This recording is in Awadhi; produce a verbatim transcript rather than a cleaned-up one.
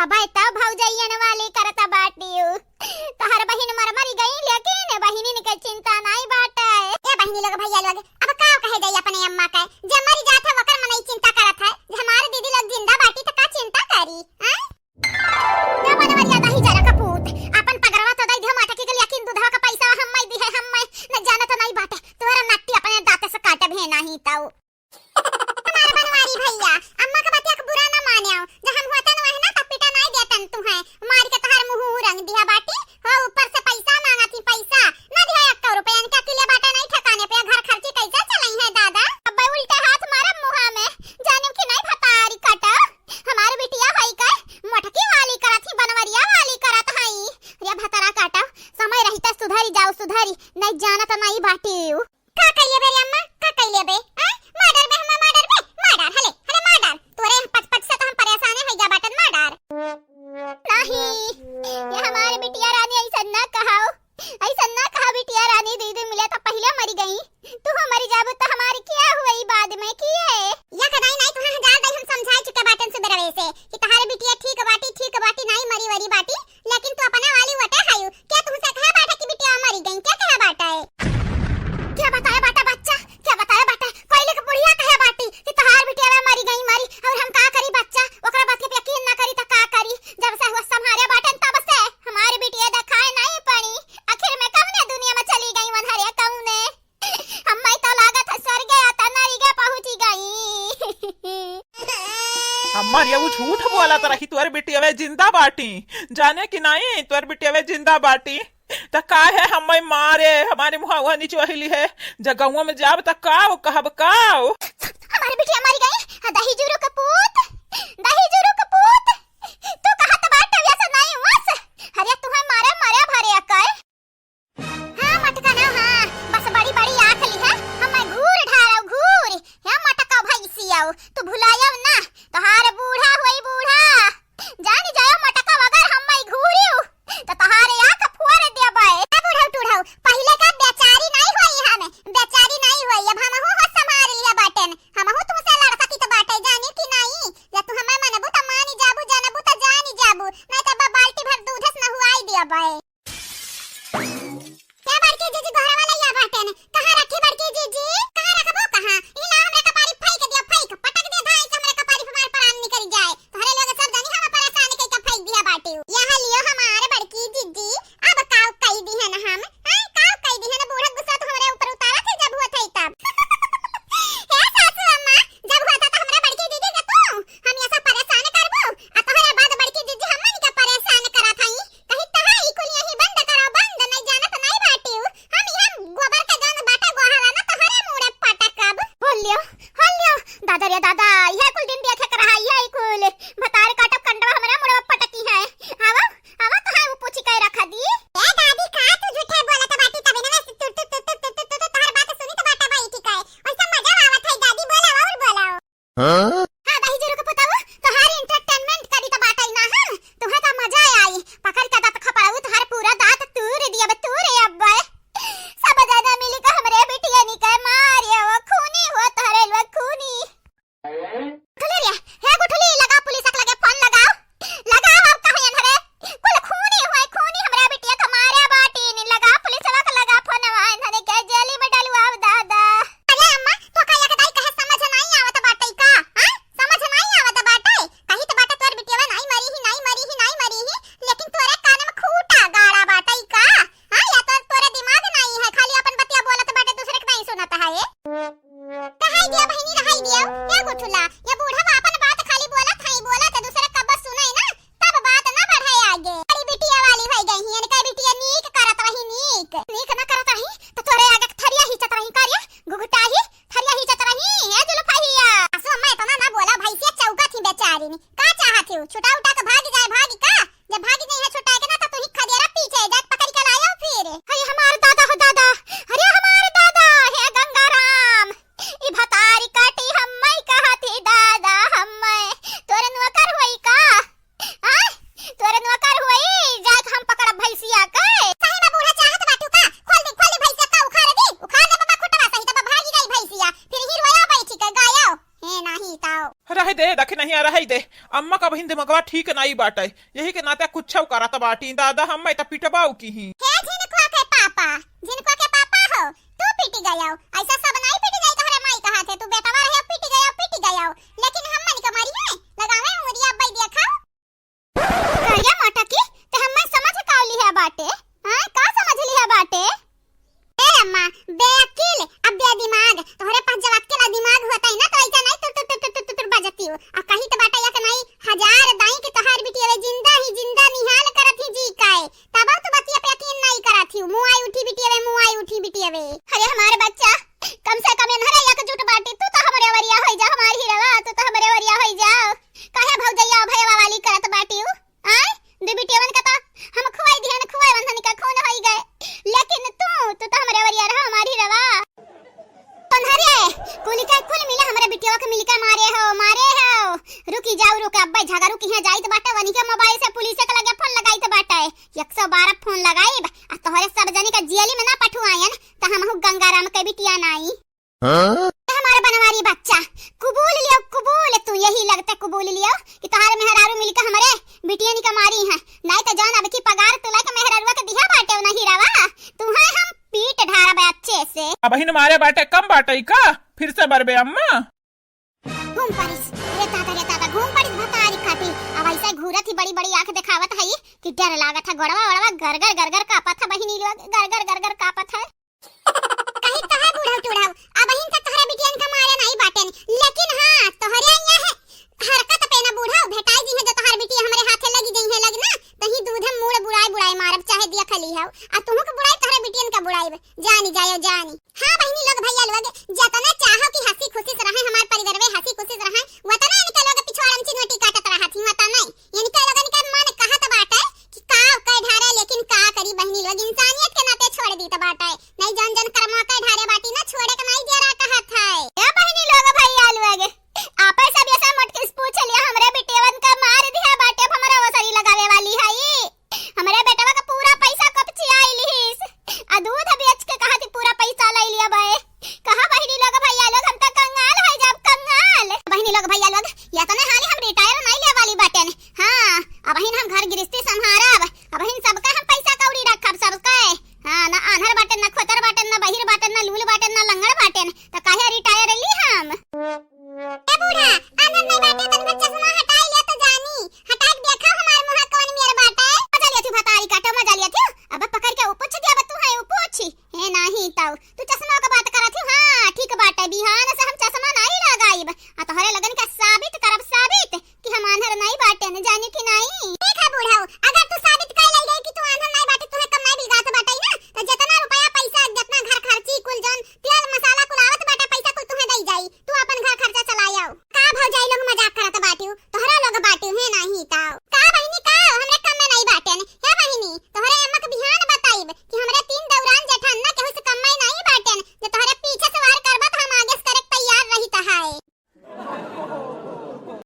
अबे तब भौजइयन वाली करत बाटिउ। तोहर बहिन मर मरी गई, लेकिन बहिनिन के चिंता नाई बाटे। ए बहिनी लोग, भइया लोग, अब का कहे जाई अपने अम्मा के? जे मरी जात है, ओकर मनई चिंता करत है। जे हमार दीदी लोग जिंदा बाटी, त का चिंता करी, हैं? ए बनवरिया दही जरा का पूत, अपन पगरवा तो दई दे मटकी के, लेकिन दूधवा का पैसा हम्मै दिहे, हम्मै। न जानत नाई बाटे, तोहरा नट्टी अपने दाँते से काटब है नाही तउ। हमार बनवारी भइया, अम्मा के बतिया के बुरा ना मान्यो। जब हम होतन वहना तब पिटा नाई देतन तुहैं। मार के तोहार मुँह रंग दिहा बाटी। हो ऊपर से पैसा माँगत ही, पैसा। ना दिहा एक्को रुपया, इनके अकिले बाटे नाई ठिकाने पे, घर खर्ची कैसे चलइहैं दादा? अब्बे उल्टे हाथ मारब मुँहा में, जानिउ कि नाई भतारी काटा। हमार बिटिया हई का, मोटकी वाली करत ही, बनवरिया वाली करत हई। रे भतारा काटा, समय रहिते सुधरी जाउ, सुधरी, नाई जानत नाई बाटिउ। का कइले बे रे अम्मा? का कइले बे? आ? मार डार बे, हम्मा मार डार बे, मार डार, हले, हले मार डार। तोरे पच पच से तो हम परेशाने होइ गया बाटन, मार डार। नहीं, ये हमार बिटिया रानी अइसन ना कहाओ, अइसन ना कहा बिटिया रानी, दीदी मिले तो पहिले मरी गई, तू मरी जाबू तो हमारी क्या हुई बाद में, किए? या कदाई नहीं, तुहां हजार दाई हम समझाई चुके बाटन सुबेरवे से कि तहारे बिटिया ठीक बाटी, ठीक बाटी, नहीं मरी वरी बाटी, लेकिन तू अपने वाली वटे हायू। के तुमसे कहे बाटे कि बिटिया मरी गई? के कहे बाटे? क्या बताया बाटा बच्चा? क्या बताया बाटा? कोयले के बुढ़िया कहे बाटी कि तहार बिटिया मरी गई, मरी, और हम का करी बच्चा? ओकरा बात के यकीन ना करी त का करी? जब से हुआ संभारे बाटन तब से हमारी बिटिया देखाए नहीं पड़ी। आखिर में कौने दुनिया में चली गई वनहरे कौने? हम्मै तो लागत है स्वर्गे आता नरिगे पहुँची गई। अम्मा, ये वो झूठ बोलत रही, तोर बिटियवे जिंदा बाटी। जाने कि नाई, तोर बिटियवे जिंदा बाटी। त काहे हम्मै मारे, हमारे मुहावा निचोहली है। जब गौवा में जाब त काव कहब काव? हमारे बिटिया मरी गई। दही जुरु के पूत, दही जुरु के पूत। तू कहत बाटे वैसे नाई वस। अरे तुहैं मारे, मारे भरे अकाय। हाँ, मटका ना, हाँ, बस बड़ी बड़ी आँख ली है, हम्मै घूर ढारौ, घूर। हे मटका भैंसियौ, तू भुलायौ ना, तोहार बूढ़ा होई बूढ़ा। जानी जायौ मटका, अगर हम्मै घूरियौ, त तोहारे आँख फोर देबै। ए बूढ़ौ टूढ़ौ, पहिले का बेचारी नाई होई हम, बेचारी नाई होई, अब हमहू होश संभार लिया बाटेन, हमहू तुमसे लड़ सकी त बाटे, जानी कि नाई? या तू हम्मै मनबू त मानी जाबू, जानबू त जानी जाबू, नाई त बा-, बाल्टी भर दूध से नहुआई देबै। क्या बड़की जीजी, गोहरा वाला या बाटेन? कहाँ रखी बड़की जीजी? कहाँ रखबो कहाँ? ई ना हमरे कपारी फेंक दियो, फेंक, पटक दियो धाई से हमरे कपारी पे हमार प्राण निकल जाए। तोहरे लोग सब जानी हम परेशान कई के फेंक दिया बाटी। यह लियो हमार बड़की जीजी, अब काव कई दिहन हम? हैं? काव कई दिहन? बूढ़ा गुस्सा तो हमरे ऊपर उतारा थे जब हुआ थे तब। हे सासू अम्मा, जब हुआ था तो हमरा बड़की जीजी के तू हम ऐसा परेशान करबू, आ तोहरे बाद बड़की जीजी हमन के परेशान करत हई। कही तहा ई कुल यही बंद करा, बंद, नहीं जानत नहीं बाटिउ। हम यहाँ गोबर के जौन बाटे गोहरा ना तोहरे मुड़े पटकब। होलियो, होलियो, दादा रे दादा, यह कुल दिन देखे के रहा, यह कुल भतार काटब कंडवा हमरा मुड़े पटकी है। आवा, आवा तोहार वो पूछी के रखा दी। ए दादी, का तू झूठे बोलत बाटी? तबे ना तू, तू, तोहार बात सुनी तो बाटा भाई ठीक है। ओइसे मजा आवत है दादी, बोलाओ और बोलाओ। हाँ? हाँ, दही जुरु के पुतवा, तोहार entertainment करी त बाटै ना हम, तुहे त मजा आई। पकड़ के दाँत खपड़ाऊ, तोहार पूरा दाँत तूर दियब, तूर अब्बे। सब जना मिली के हमरे बिटिया निके मारे, वो खूनी हो तोहरे लोग खूनी। गुठली रे, हे गुठली, लगा पुलिस के लगे फोन लगाओ। लगाओ, अब कहे अनहरे, कुल खूनी हुए, खूनी हमरा बिटिया के मारे बाटी, नी लगा पुलिसवा के लगा फोनवा, इन्हने के जेली में डलवाओ दादा। अरे अम्मा, तो का एक दाई कहे समझ नहीं आवत बाटे का? हाँ? समझ नहीं आवत बाटे? कही तो बाटे तोर बिटिया नहीं मरी ही, नहीं मरी ही, नहीं मरी ही, लेकिन तोरे कान में खूटा गाड़ा बाटे का? हाँ, या तो तोरे दिमाग नहीं है, खाली अपन बतिया बोलत बाटे, दूसरे के नहीं सुनत है। रहाई दिया बहिनी, रहाई दिया। ए गुठुला, ये बूढ़ा बा अपन बात खाली बोलत हई, बोलत दूसरे कब सुनई ना, तब बात ना बढ़े आगे। बड़ी बिटिया वाली होई गई ही, इनका बिटिया नीक करत रही, नीक। नीक ना करत रही, तो तोरे आगे थरिया हिचत रही, का रे? घुघुटाही, थरिया हिचत रही, ए जुल्फहिया। सासू अम्मा इतना ना बोला, भैंसिया चौकत ही बेचारी नी। का चाहत ही? छुटा उठा के भाग जाए, भाग का? जब भागी नहीं है छुटा के ना, तो तू ही खदेरा पीछे जाके पकड़ के लायो फिर। अरे हमार दादा हो दादा, अरे हमार दादा, हे गंगाराम, ई भतारी काटी हम्मै कहत ही दादा, हम्मै तोर नौकर होई का? आय, तोर नौकर होई, जाके हम पकड़ब भैंसिया के। सही में बूढ़ा चाहत बाटू का? खोल दे, खोल दे भैंसिया का, उखाड़ दे, उखाड़ दे बाबा खुटवा सही, तब भागी जाई भैंसिया, फिर ही रोया बैठी के गायो। हे नाही ताओ। रह दे, दखिनहिया रहै दे, अम्मा का बहिन दिमगवा ठीक नाई बाटै, यही के नाते कुछौ करत बाटी। दादा, हम्मै त पिटबाऊ किहीं। हे झिनकुआ के पापा, झिनकुआ के पापा हो, तू पिटि गयौ, अइसा सब नाई पिटि जाई तोहरे माई कहाथे, तू बेटवा रहे पिटि गयौ, पिटि गयौ, लेकिन हमन के मरिहैं, लगावैं मुरिया अब्बै देखा। करिया मोटकी, ते हम्मै समझ का लिहा बाटे? हाँ, का समझ लिहा बाटे? ए अम्मा, बेअक्ल, अब बेदिमाग, तोहरे पास जब अक्ल आ दिमाग होतै ना, तो अइसा नाई तुर, तुर, तुर बजतिउ। आ कही तो बाटा एक नाई हजार दाई कि तोहार बिटियवे जिंदा ही जिंदा निहाल करत ही जी काए। तबौ तू बतिया पे यकीन नाई करत ही। मुआई उठी बिटियवे, मुआई उठी बिटियवे। अरे हमार बच्चा, कम से कम एन्हरे एकजुट बाटी, तू तो हमरे वरिया होइ जा, हमार हीरवा, तू तो हमरे वरिया होइ जा। काहे भौजैया भैया वाली करत बाटिउ? आय, दू बिटियवन का तो हम खुआई दिहन, खुआई वंधन का खून होई गए, लेकिन तू, तू तो हमरे वरिया रहा, हमार हीरवा। अन्हरे, कुल के कुल मिला हमरे बिटियवा के मिलके मारे हो, मारे हो। रुकी जाऊ, रुक, अब्बै झगरू किहाँ जाइत बाटे, वनी के मोबाइल से पुलिस के लगे फोन लगाइत बाटे। एक सौ बारह फोन लगाइब, आ तोहरे सब जनी का जेली में ना पठुआयन, त हमहू गंगाराम के बिटिया नाई। हाँ? हमारे बनवारी बच्चा, कुबूल लियो, कुबूल, तू यही लगते कुबूल लियो कि तोहार मेहरारू मिलके हमरे बिटियन का मारी हैं, नाई त जान अब की पगार तुला के मेहरारुआ के दिहा बाटे नहीं रवा, तुहां हम पीट ढारब अच्छे से। अबहिन मारे बाटे कम बाटे का, फिर से बरबे अम्मा। घूम परिस, रे दादा, रे दादा, घूम परिस भतारी खाटी। अब अइसे घूरत ही बड़ी बड़ी आंख देखावत है कि डर लागत है, गोड़वा वड़वा गरगर गरगर कापत है बहिनी लोग, गरगर गरगर कापत है। कहीं कहे बूढ़ऊ टूढ़ऊ, अबहिन तक तोहरे बिटियन का मारे नाई बाटेन, लेकिन हाँ, तोहरे यहाँ है हरकत पे ना बूढ़ऊ, भेटाई जी है जो तोहर बिटिया हमरे हाथे लगी जइहैं लग ना, तहीं दूधे मूड़ बुड़ाई बुड़ाई मारब, चाहे दिया खली हौ, आ तुहू के बुड़ाई तोहरे बिटियन का बुड़ाई, जानी जायो जानी।